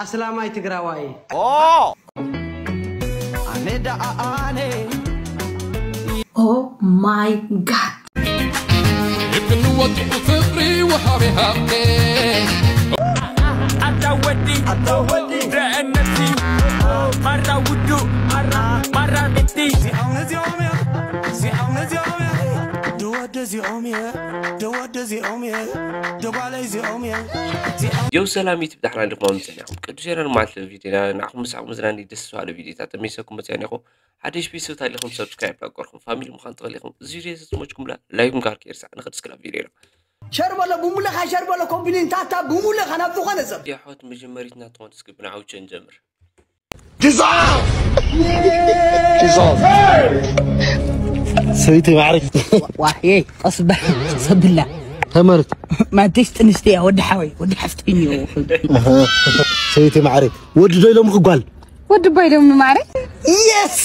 ኣስላማይ ትግራዋይ። ኣሜዳ ኣኣነ Oh my god. ልክንወድኡ ፍቅሪ ወሃቢ ሃብቴ ኣታ ወዲ ኣታ ወዲ ደአነቲ ማራ ውዱ ማራ ማራ ቤቲ እዚኦም እዚኦም እዮም እዚኦም እዚኦም እዮም ደወደ እዚኦም እዮም ደወደ እዚኦም እዮም ደጓለ እዚኦም እዮም የው ሰላም ዩቲብ ዳሕና እንዲኹም ምጸኒኹም ቅዱስ የናን ማለት ቪዲዮና ንዓኹም ምሳኹም ዝናኒ ደስ ዝባለ ቪዲዮታት ተመይሰኩም መጽያኒኹ ሓደ ሺ ቤተሰብ ታሊኹም ሰብስክራይብ ዳገርኩም ፋሚሊ ምዃን ትኽእል ኢኹም እዚ ቪዲዮ ተስሞችኩም ላ ላይኩም ጋር ከይርሳዕ ንኽድ እስክላ ቪዲዮና ሸር በሎ ብሙለኻ ሸር በሎ ኮምፕሊን ታታ ብሙለኻ ናብ ዝኾነ ሰብ የሕዋት መጀመሪትና ትኾን እስኪ ብንዓውቸ ንጀምር ሰበይቲ ማዕረግ ዋሕየ ቀስበ ሰብላ ተመርት ማንቴስ ጥንስቲ እያ ወዲ ሓወይ ወዲ ሓፍተኝ ሰበይቲ ማዕረግ ወዲ ዶ ኢሎም ክጓል ወዲ ባይ ኢሎም ማዕረ የስ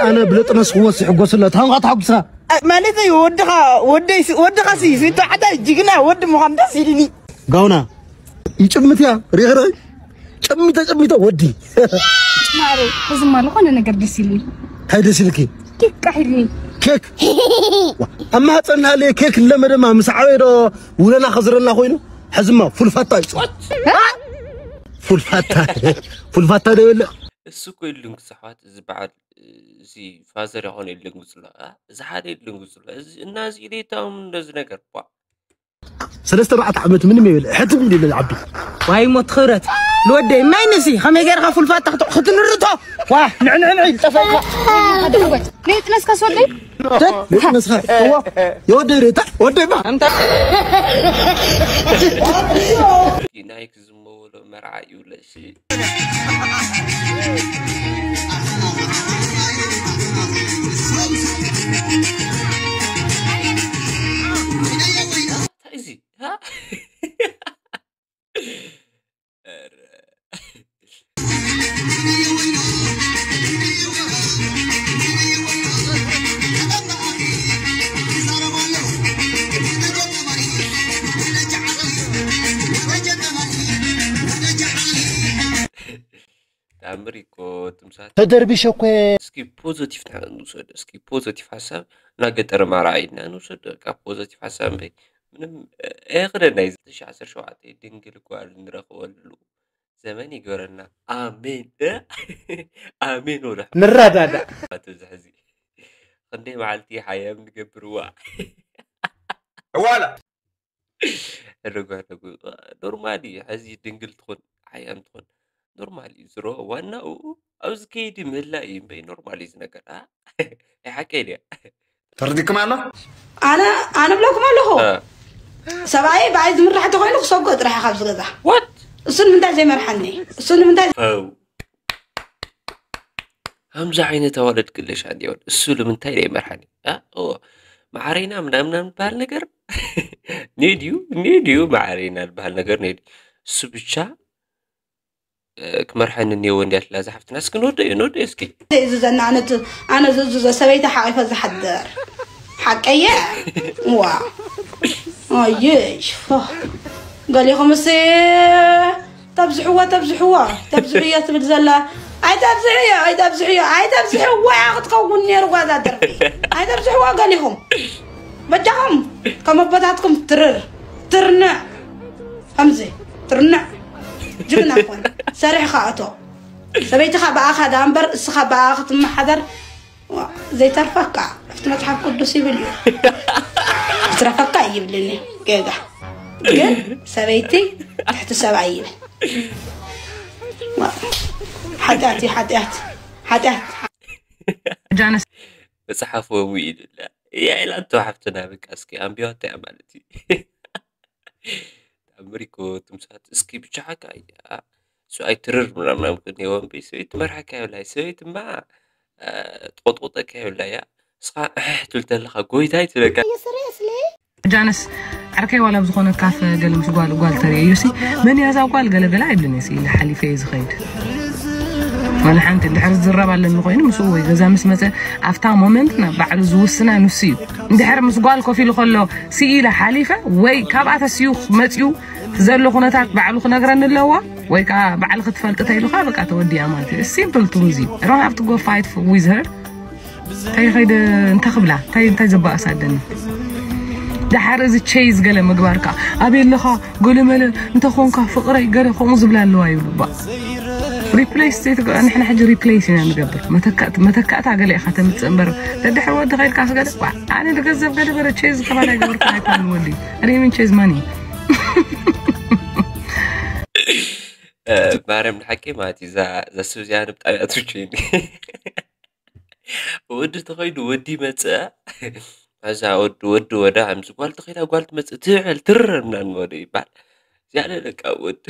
ኣነ ብለጥነስ ክወስ ይሕጎስላ ታንኳ ተሓጉስካ ማለት እዩ ወድኻ ወደይ ወድኻ ሲ ስቶ ሓታ ጅግና ወዲ ምዃን ደስ ኢልኒ ጋውና ይጭምት እያ ሪኽረ ጨሚተ ጨሚተ ወዲ ማዕረ ሕዝማ ዝኾነ ነገር ደስ ኢልኒ እንታይ ደስ ኢልኪ ኬክ ቃሕ ኢልኒ ኬክ ኣብ ማህፀና ሃለየ ኬክ ለመደማ ምስ ዓበየ ዶ ውለና ከዝረና ኮይኑ ሕዝማ ፉልፋታ ይፅወት ፉልፋታ ፉልፋታ ዶ የለ እሱ እኮ የድልንግጹ ኣሕዋት እዚ በዓል እዚ ፋዘር ይኾነ የድልንግጹ ኣሎ እዚ ሓደ የድልንግጹ ኣሎ እዚ እና እዚ ኢለይታዎም እንደዚ ነገር ቧ ሰለስተ ኣርባዕተ ዓመት ምንም የብል ሕትም ኢሉ ዓቢ ዋይ ሞት ክብረት ንወደይ ማይ ንሲ ከመይ ገይርካ ፉልፋታ ክትንርቶ ዋ ንዕንዕንዒ ጠፋካ ነይጥነስካ ስወደይ ነስኻ እዋ የወደይ ሬታ ወደይ ማ ናይክ ዝመወሎ መርዓ ይውለሽ እዚ ተኣምር እኮ ትምሳት ተደርቢሸ እኮ እስኪ ፖዘቲቭ ንውሰድ እስኪ ፖዘቲቭ ሓሳብ እና ገጠር ማርዓ ኢልና ንውሰድ በቃ ፖዘቲቭ ሓሳብ እምበይ ምንም ኣይኽደና እዩ ትሽዓ ዓሰርተ ሸውዓተ ድንግል ጓል ንረኽበሉ ዘመን ይግበረና ኣሜን ኣሜን ወደ ንረዳዳ ትብዝሕ እዚ ክንደይ መዓልቲ ሓያም ንገብርዋ ዋላ ሕደጉ ሕደጉ ኖርማል እዩ ሕዚ ድንግል ትኹን ሓያም ትኹን ኖርማል እዩ ዝሮ ዋናኡ ኣብዚ ከይዲ ምህላ እዩ እምበይ ኖርማል እዩ ዝነገር ኣይሓቀይ ድያ ተረዲኩም ኣሎ ኣነ ኣነ ብለኩም ኣለኹ ሰብኣይ ብኣይ ዝምራሕ ተኮይኑ ክሰጎ ጥራሕ ካብ ዝገዛ ዋት እሱ ንምንታይ ዘይመርሓኒ እሱ ንምንታይ ፈው ከምዚ ዓይነት ኣዋለድ ክለሻ እንዲሆን እሱ ንምንታይ ዘይመርሓኒ ኣ ኦ ማዕረይና ምናምና ዝበሃል ነገር ኔድዩ ኔድዩ ማዕረይና ዝበሃል ነገር ኔድዩ እሱ ብቻ ክመርሐኒ እኒሄዎ እንዲያ ትላ ዝሓፍትና እስኪ ንወደዮ ንወደዮ እስኪ ዝዘና ኣነ ዝእዝዞ ሰበይቲ ሓቂፈ ዝሓድር ሓቀየ ዋ ኣይሽ ገሊኹምስ ተብዝሕዎ ተብዝሕዎ ተብዝሕዮ ትብል ዘላ ኣይተብዝሕዮ ኣይተብዝሕዮ ኣይተብዝሕዎ ክትከውን ነይሩ ጓዛ ደርፊ ኣይተብዝሕዎ ገሊኹም በጃኹም ከም ኣቦታትኩም ትርር ትርንዕ ከምዚ ትርንዕ ጅግና ኮን ሰሪሕኻ እቶ ሰበይትኻ ብኣኻ ዳ እምበር እስኻ ብኣ ክትመሓደር ዘይተርፈካ ኣብቲ መፅሓፍ ቅዱስ ይብል እዩ ዝትረፈካ ይብልኒ ጌጋ ግን ሰበይቲ ትሕቲ ሰብኣይ ይብል ሓጢኣት እዩ ሓጢኣት ሓጢኣት ጃነስ መፅሓፍ ወዊ ኢሉላ እያ ኢላቶ ሓፍትና በቃ እስኪ ኣንቢባቶ እያ ማለት እዩ ተኣምር እኮ ትምሳት እስኪ ብቻ ሓካ እያ እሱ ኣይትርር ምናምናም ክንየወን በይ ሰበይት ትመርሓካ የብላ ሰበይት እማ ትቆጥቆጠካ የብላ እያ እስኻ እሕሕ ትብል ተለኻ ጎይታይ ትበካ ጃነስ ዓርከይ ዋላ ብዝኾነ ካፈ ገለ ምስ ጓል ጓል ተርእየዩ ሲ መን እያ እዛ ጓል ገለገለ ኣይብልን እየ ኢለ ሓሊፈ እየ ዝኸይድ ወላ ሓንቲ እንድሕር ዝዝረብ ኣለኒ ኮይኑ ምስኡ ወይ ገዛ ምስ መፀ ኣብታ ሞመንት ናብ ባዕሉ ዝውስና ንሱ እዩ። እንድሕር ምስ ጓል ኮፍ ኢሉ ከሎ ስኢለ ሓሊፈ ወይ ካብኣ ተስዩ መፅኡ ዘሎ ኩነታት ባዕሉ ክነግረኒ ኣለዋ ወይ ከዓ ባዕልኺ ትፈልጢ ተይሉካ በቃ ተወዲኣ ማለት እዩ። Simple to easy. I don't have to go fight for, with her. እንታይ ኸይደ እንታይ ክብላ እንታይ እንታይ ዘባእስ ኣለኒ። ደሓር እዚ ቼዝ ገለ ምግባር ከዓ ኣበይ ኣለኻ ገለ መለ እንተኾንካ ፍቕረይ ገለ ከምኡ ዝብላ ኣለዋ ይብሉ ባ ሪፕሌስ ዘይትግባ ንሕና ሕጂ ሪፕሌስ ኢና ንገብር። መተካእት- መተካእታ ገለ ኢኻ ተምፅእ እምበር ደድሕሪ ወዲ ኸይድካ ስገደ ባ ኣነ ንገንዘብ ገለ በለ ቼዝ ተባል ኣይገበርኩ ኣይኮን ወዲ ኣነ ምን ቼዝ ማኒ ማርያም ንሓቂ ማለት እዩ። እዛ ስብ እዚኣ ንብጣብያ ትምችወኒ። ወዲ ተኸይዱ ወዲ መፅአ እዛ ወዲ ወዲ ወዳ ከምዚ ጓል ተኸይዳ ጓል ትመፅእ ትብዕል ትርር ምናምን ወደ ይበሃል። እዚኣ ደቃ ወዲ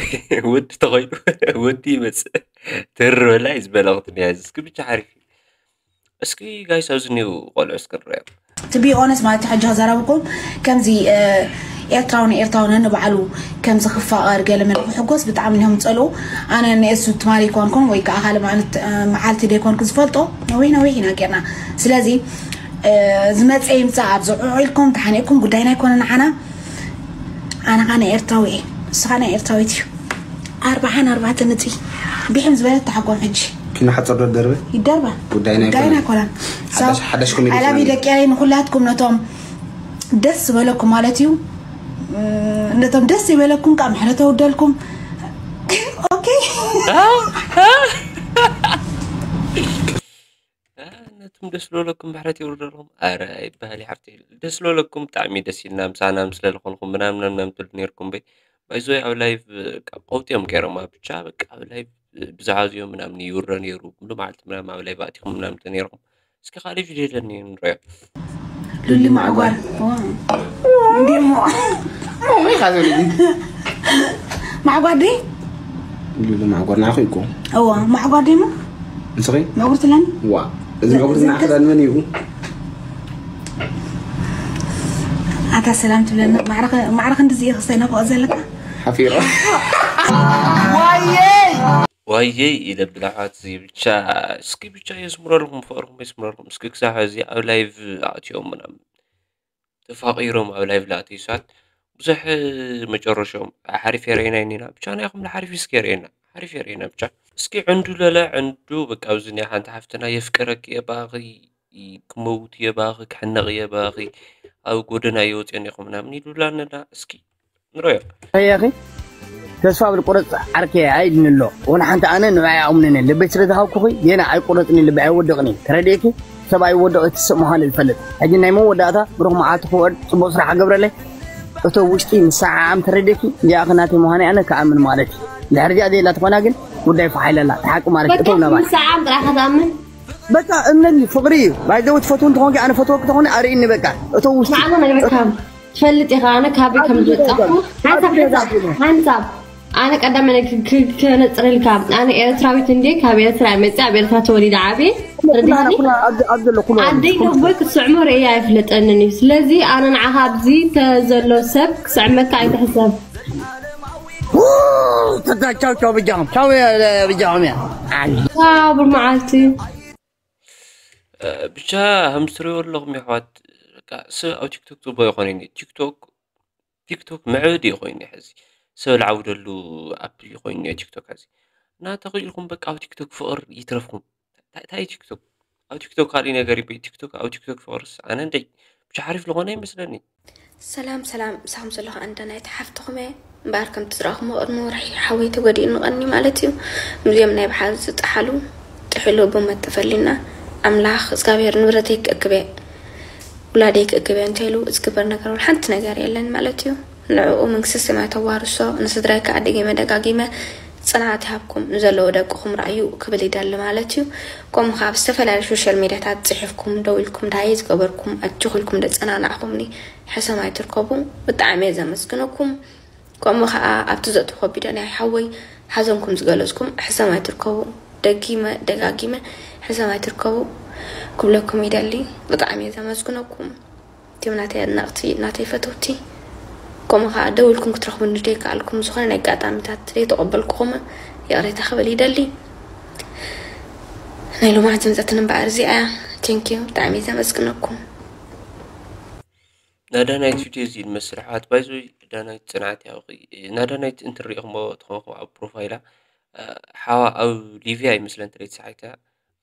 ወዲ ተኸይዱ ወዲ ይመፅእ ትርር በላ እዩ ዝበለኽት እኒኣ። እዚ እስኪ ብቻ ሓሪፍ እዩ። እስኪ ጋይስ ኣብዚ እኒው ቆልዑ እስኪ ንሪኦም። to be honest ማለት ሕጂ ከዘረብኩም ከምዚ ኤርትራዊ ንኤርትራዊ ነንባዕሉ ከም ዝኽፋቐር ገለ መለ ክሕጎስ ብጣዕሚ እዮም ዝጸልኡ። ኣነ ንኤሱ ትማሊ ኣይኮንኩን ወይ ከዓ ካልእ ማለት መዓልቲ ደይኮንኩ ዝፈልጦ ነዊሕ ነዊሕ ኢና ጌርና። ስለዚ ዝመፀ ይምፃእ ኣብዚ ዑዑ ኢልኩም ተሓኒቕኩም ጉዳይና ኣይኮነ ንዓና። ኣነ ከዓ ናይ ኤርትራዊ እየ፣ ንሱ ከዓ ናይ ኤርትራዊት እዩ። ኣርባዓን ኣርባዕተ ነጥቢ ቢሕም ዝበለት ተሓጎም ሕጂ ኪኖ ሓፀር ዶ ደርበ ይደርባ ጉዳይና ጉዳይና ኣይኮነን። ኣይኮነን። ሓዳሽ- ሓዳሽ ኮሜዲ ኣላቢ ፊልም። ደቂ ኤረይ ንኩላትኩም ነቶም ደስ ዝበለኩም ማለት እዩ። እም፣ ነቶም ደስ ይበለኩም ከዓ ምሕረት የውርደልኩም። ኦኬ ነቶም ደስ ዝበለኩም ምሕረት የውርደልኩም። ኣረ ኣይበሃል ሓፍተ ደስ ዝበለኩም ብጣዕሚ ደስ ኢልና ምሳና ምስለ ዝኾንኩም ምናምን ምናምን ትሉ ነርኩም በይ ባይዞ ኣብ ላይቭ ቀውጢኦም ገይሮማ ብቻ በቃ ኣብ ላይቭ ብዝሓዝዮ ምናምን ይውረ ነይሩ ሙሉ መዓልቲ ምናምን ኣብ ላይቭ ኣቲኹም ምናምን ተነይርኩም። እስኪ ካልእ ቪድዮ የለኒ ንሪኦ። ሉሊ ማዕጓር እንዲሞ ወይ ካዘሉ ማዕጓር ዲ ሉሉ ማዕጎር ናኹ ይኮ እዋ ማዕጓር ዲሞ ንስኺ መጉርትለን ዋ እዚ መጉርትና ክዳን መን እዩ? ኣታ ሰላም ትብለና ማዕረ ክንድዚ ክስተይ ነፍቆ ዘለካ ሓፊሮ ዋየይ ኢለ ብላሓት እዚ ብቻ እስኪ ብቻ የስምረልኩም ፍቅርኩም የስምረልኩም እስኪ ክሳብ ሕዚ ኣብ ላይቭ ኣእትዮም ምናምን ተፋቂሮም ኣብ ላይቭ ላእትዩ ሰባት ብዙሕ መጨረሻኦም ሓሪፍ የርእየና ይኒና ብቻ ናይኹም ሓሪፍ እስኪ የርእየና ሓሪፍ የርእየና ብቻ እስኪ ዕንዱ ለለ ዕንዱ በቃ ኣብዚ ናይ ሓንቲ ሓፍትና የፍቅረክ የባኺ ክመውት የባኺ ክሕነቕ የባኺ ኣብ ጎደና የወፅዮን ኢኹም ምናምን ይሉላ ነላ እስኪ ንረዮ ያኺ ተስፋ ብልቁረፅ ዓርከ ኣይድንሎ ወላ ሓንቲ ኣነ ንባይ ኣምንን ልበይ ስለ ዝሃብኩኺ ጌና ኣይቁረፅኒ ልበይ ኣይወድቕኒ ተረዲእኪ ሰብ ኣይወድቕ እቲ ሰብ ምዃኑ ዝፈልጥ ሕጂ ናይ መወዳእታ ብሩኽ መዓልቲ ክወድ ፅቡቅ ስራሕ ገብረለይ እቶ ውሽጢ ንሰዓዓም ተረዲእኪ እዚኣ ናተይ ምዃነይ ኣነ ክኣምን ማለት እዩ ድሕሪ እዚኣ ዘየላ ትኾና ግን ጉዳይ ፋሓ ኢለላ ተሓቂ ማለት እቶም ነባት ንሰዓዓም ጥራሕ ክትኣምን በቃ እምነኒ ፍቅሪ እዩ ባይዘው ትፈትው እንትኾንኪ ኣነ ፈትወኪ ተኾነ ኣርእኒ በቃ እቶ ውሽጢ ማዕዛ ነግረካ ትፈልጥ ኢኻ ኣነ ካበይ ከም ዝወጣኹ ሓንሳብ ሓንሳብ ሓንሳብ ኣነ ቀዳመ ከነፅረልካ ኣነ ኤርትራዊት እንዴ ካብ ኤርትራ መፂ ኣብ ኤርትራ ተወሊደ ዓብየ ርዲኒ ኣብዚ ዘሎ ኩሉ ዓደይ ነቦይ ክትስዕሞ ርእየ ኣይፍለጠንን እዩ ስለዚ ኣነ ንዓኻ ኣብዚ ተዘሎ ሰብ ክስዕመካ ኣይትሕሰብ ተዛቻው ቻው ብጃኹም ቻው ብጃኹም እያ ሳቡር መዓልቲ ብቻ ከም ትሪእዎ ኣለኹም የሕዋት በቃ ሰብ ኣብ ቲክቶክ ፅቡቅ ይኾነ ቲክቶክ ቲክቶክ መዕበዲ እዩ ኮይኑ ሕዚ ሰብ ልዓውደሉ ኣፕ እዩ ኮይኑ ቲክቶክ ሕዚ እና ተኽኢልኩም በቃ ኣብ ቲክቶክ ፍቅር ይትረፍኩም እንታይ ቲክቶክ ኣብ ቲክቶክ ካልእ ነገር ይበይ ቲክቶክ ኣብ ቲክቶክ ፍቅርስ ኣነ እንደይ ብቻ ሓሪፍ ዝኾነ ይመስለኒ ሰላም ሰላም ምሳኹም ዘለኹ ኣንዳ ናይቲ ሓፍትኹም እየ እምበኣር ከምቲ ዝረኣኹሞ ቅድሚ ወርሒ ሓወይ ተጎዲኡ ንቐኒ ማለት እዩ ምስዚኦም ናይ ብሓር ዝጠሓሉ ጥሒሉ ብሞት ተፈሊና ኣምላኽ እግዚኣብሔር ንብረተይ ክእክብ እየ ውላደይ ክእክብ እየ እንተኢሉ ዝግበር ነገር ሓንቲ ነገር የለን ማለት እዩ ንዕኡ መንግስቲ ሰማይ ተዋርሶ ንስድራይ ከዓ ደጊመ ደጋጊመ ፅንዓት ይሃብኩም ንዘለዎ ደቅኹም ረኣዩ ክብል ይደሊ ማለት እዩ። ከምኡ ከዓ ኣብ ዝተፈላለዩ ሶሻል ሚድያታት ፅሒፍኩም ደዊልኩም እንታይ ዝገበርኩም ኣጆኹ ኢልኩም ደፀናናዕኹምኒ ሕሰም ኣይትርከቡ። ብጣዕሚ እየ ዘመስግነኩም። ከምኡ ከዓ ኣብቲ ዘእተኹዎ ቪድዮ ናይ ሓወይ ሓዘንኩም ዝገለፅኩም ሕሰም ኣይትርከቡ። ደጊመ ደጋጊመ ሕሰም ኣይትርከቡ ክብለኩም ይደሊ። ብጣዕሚ እየ ዘመስግነኩም። እቲም ናተይ ኣድነቕቲ ናተይ ፈተውቲ ከምኡ ከዓ ደው ኢልኩም ክትረኽቡኒ ደይከኣልኩም ዝኾነ ናይ ኣጋጣሚታት ደይተቐበልኩኹም ይቕሬታ ክብል ይደሊ ናይ ሎማዓት ዝመፀትን እምበኣር እዚኣ። ቴንኪዩ፣ ብጣዕሚ ዘመስግነኩም። ናዳናይት ቪድዮ እዚ ንመስል ኣሕዋት። ባይዞ ዳናይት ፅንዓት ያውቂ። ናዳናይት እንትሪእኹሞ ተኾንኩም ኣብ ፕሮፋይላ ሓዋ ኣብ ሊቪያ ይመስለን ትሬት ሰሓይታ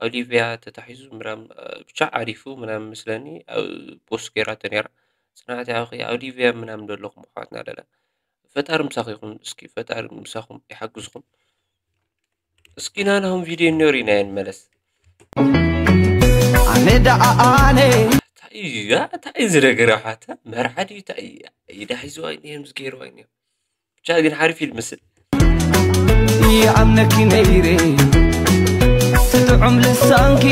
ኣብ ሊቪያ ተታሒዙ ምናም ብቻ ዓሪፉ ምናም መስለኒ ኣብ ፖስት ገይራቶ ነይራ። ፅንዓት ያውቂ ኣብ ሊቪያ ምናም ዘለኹም ኣሕዋትና ለለ ፈጣሪ ምሳኺ ይኹን። እስኪ ፈጣሪ ምሳኹም ይሓግዝኹም። እስኪ ናናኹም ቪድዮ እኒኦ ሪናየን መለስ ኣነ ደኣ ኣነ እንታይ እዩ እዚ ነገር ኣሓታ መርዓ ድዩ እንታይ እዩ? ኢዳ ሒዝዋ እዩ ምስገይርዋ እዩ። ብቻ ግን ሓሪፍ እዩ ዝመስል። ይኣምነኪ ነይረ ትጥዑም ልሳንኪ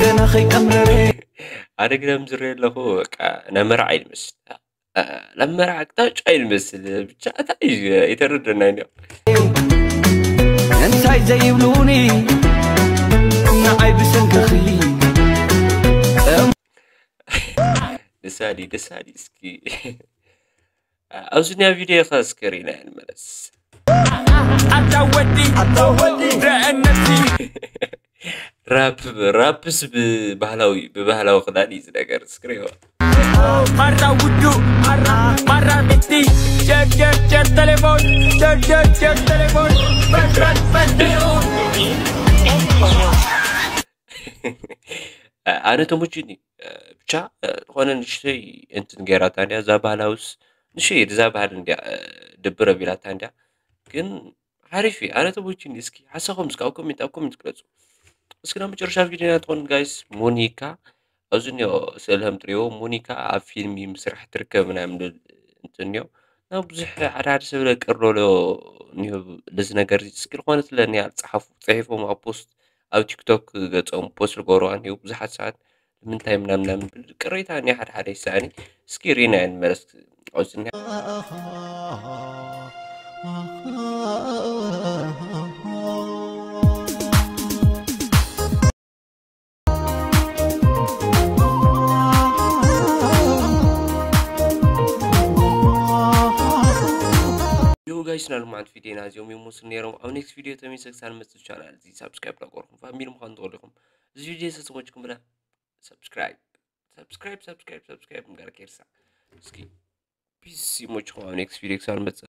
ገና ከይቀምረረ ኣነ ግዳም ዝረየ ኣለኹ በቃ ናይ መርዓ እዩ ዝመስል። ለመራዕቅታ ጫ ይመስል ብቻ እንታይ ይተረደና እንዲያው እንታይ ዘይብሉኒ ንዓይ ብሰንክኺ ደሳዲ ደሳዲ እስኪ ኣብዚ ኒያ ቪድዮ ኸ እስከ ሪና ንመለስ ኣታ ወዲ ኣታ ወዲ ደአነቲ ራፕ ራፕስ ብባህላዊ ብባህላዊ ክዳን እዩ ዝነገር እስክሪዮ ማራ ውዱ ማራ ማራ ቤቲ ቸርቸርቸር ቴሌፎን ቸርቸርቸር ቴሌፎን ፈትፈትፈትሉ ኣነ ተመችኒ ብቻ ዝኾነ ንሽተይ እንትን ገይራታ እንዲያ እዛ ባህላውስ ንሽይ እዛ ባህል እንዲያ ድብር ኣቢላታ እንዲያ ግን ሓሪፍ እዩ ኣነ ተመችኒ እስኪ ሓሳኹም እስኪ ኣብ ኮሜንት ኣብ ኮሜንት ግለፁ እስኪ ናብ መጨረሻ ቪድዮና ትኾን ጋይስ ሞኒካ ኣብዚ እኒኦ ስእሊ ከም ትሪእዎ ሞኒካ ኣብ ፊልም ምስራሕ ትርከብ ምናምን እንትን እኒኦ ናብ ብዙሕ ሓደ ሓደ ሰብ ለቅርሎ እኒኦ ለዚ ነገር እዚ እስኪ ዝኾነት ለኒ ኣልፀሓፉ ፅሒፎም ኣብ ፖስት ኣብ ቲክቶክ ገፆም ፖስት ዝገብርዋ እኒኦ ብዙሓት ሰባት ንምንታይ ምናምን ምናምን ቅሬታ እኒኦ ሓደ ሓደ ይሰኣኒ እስኪ ሪና እየ ንመለስ ኣብዚ እኒኦ Yo guys ና ልማዓት ቪድዮና እዚኦም ይመስሉ ነይሮም ኣብ ኔክስት ቪድዮ ተመልሰ ክሳብ መፅእ ቻናል እዚ ሳብስክራይብ ዳገርኩም ፋሚሊ ምዃን ትኽእሉ ኢኹም እዚ ቪድዮ ሰስሞችኩም ብላ ሳብስክራይብ ሳብስክራይብ ሳብስክራይብ ሳብስክራይብ ምግባር ከይርሳዕ እስኪ ፒስ ይሞችኩም ኣብ ኔክስት ቪድዮ ክሳብ መፅእ